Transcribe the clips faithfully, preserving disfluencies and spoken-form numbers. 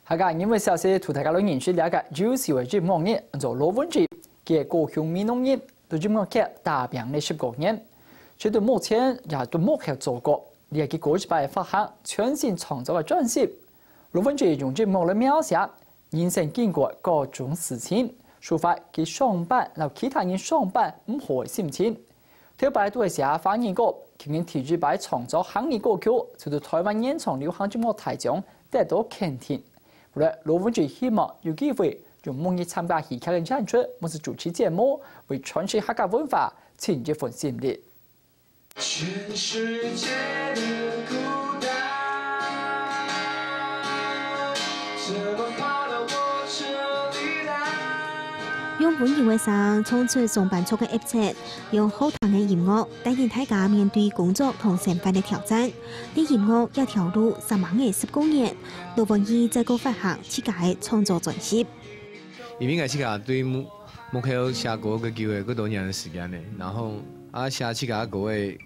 大家，今晡日消息同大家來認識這個優秀个音樂人，安到羅文霙。佢个高雄美濃人，在音樂界打拚了十多年，直到目前也都無歇做過。這個歌一擺發行全新創作个專輯，羅文霙用音樂來描寫人生經過各種事情，抒發佢上班摎其他人上班毋好个心情。頭擺都係寫華語歌，今年第二擺創作客語歌曲，就在台灣原創流行音樂大獎得到肯定。未來羅文霙希望有機會用母語參加戲劇个演出，或是主持節目，為傳承客家文化盡一份心力。全世界的孤單，怎麼跑到我這裡來？用溫柔个聲唱出上班族个鬱卒，用好聽个音樂帶領大家面對工作同生活个挑戰。在音樂這條路煞猛仔十過年，羅文霙再過發行自家个創作專輯。因為𠊎自家對目目標寫歌个機會，過多年个時間呢，然後啊寫自家个歌个，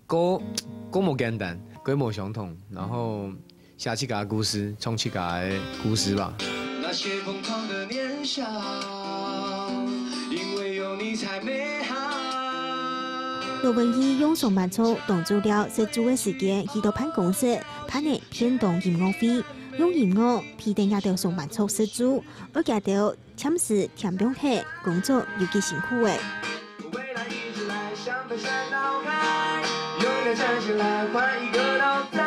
過過無簡單，過無相同，然後寫自家个故事，唱自家个故事吧。那些疯狂的年少，因為有你才美好。羅文霙用上班族當晝尞食晝个時間去到辦公室，辦个便當音樂會，用音樂陪等這兜上班族食晝，愛佢兜暫時恬放忒，工作有幾辛苦欸。未來一直來，像飛向腦海，永遠站起來，換一個腦袋。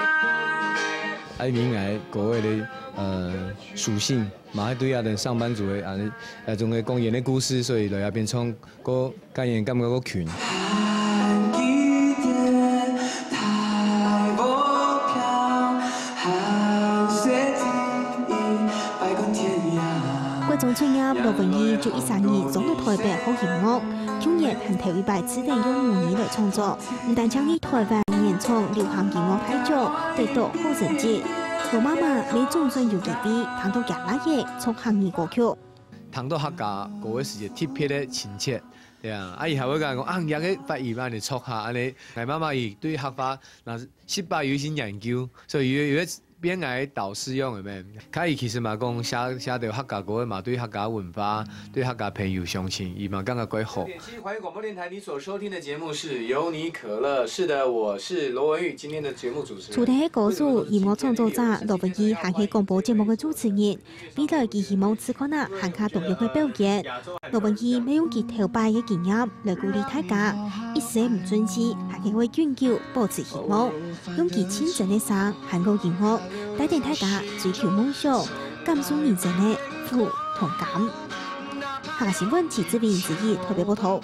愛明白各位的呃屬性，嘛還對啊等上班族的啊呃種个工人的故事，所以來這邊唱歌，感覺感覺較近。國中畢業，羅文霙就一儕人轉到台北學音樂，去年還頭一擺試等用母語來創作，毋單淨在台灣原創流行音樂大獎得到好成績，羅媽媽乜總算有機會聽到厥倈仔唱客語歌曲。聽到客家歌个時節特別个親切，對啊，啊佢還會講講啊，這个發音恁樣唱下，恁樣，𠊎媽媽佢對客話那十八有一些研究，所以有有變𠊎導師用个咩？佢佢其實嘛講寫寫到客家歌嘛，對客家文化、對客家朋友相親，佢嘛感覺較好。點七環宇廣播電台，你所收聽的節目是有你可樂。是的，我是羅文霙，今天的節目主持人。除忒係歌手、音樂創作者，羅文霙還係廣播節目个主持人。 未來佢希望試看啊還較多樣个表演。羅文霙乜用佢頭擺个經驗來鼓勵大家，一生毋準時，還係會永久保持希望，用佢清真个聲還過音樂，帶等大家追求夢想，感受人生个苦同甘。客家新聞徐志偉、子怡特別報導。